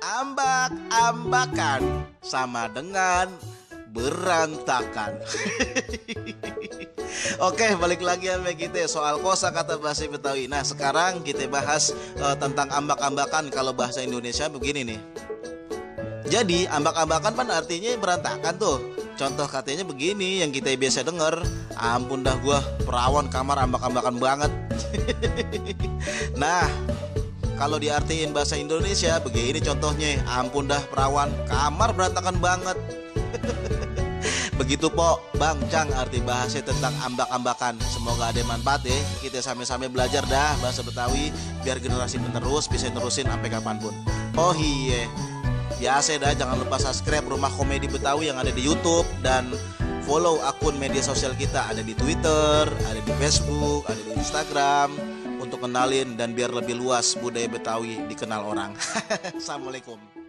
Ambak-ambakan sama dengan berantakan. Oke, balik lagi sama kita soal kosakata bahasa Betawi. Nah, sekarang kita bahas tentang ambak-ambakan kalau bahasa Indonesia begini nih. Jadi, ambak-ambakan kan artinya berantakan tuh. Contoh katanya begini yang kita biasa denger, ampun dah gua perawan kamar ambak-ambakan banget. Nah, kalau diartiin bahasa Indonesia begini contohnya, ampun dah perawan kamar berantakan banget. Begitu po Bang Cang arti bahasa tentang ambak-ambakan. Semoga ada manfaat ya. Kita sama-sama belajar dah bahasa Betawi biar generasi penerus bisa nerusin sampai kapanpun. Oh iya, biasa dah, jangan lupa subscribe Rumah Komedi Betawi yang ada di YouTube dan follow akun media sosial kita, ada di Twitter, ada di Facebook, ada di Instagram, untuk kenalin dan biar lebih luas budaya Betawi dikenal orang. Assalamualaikum.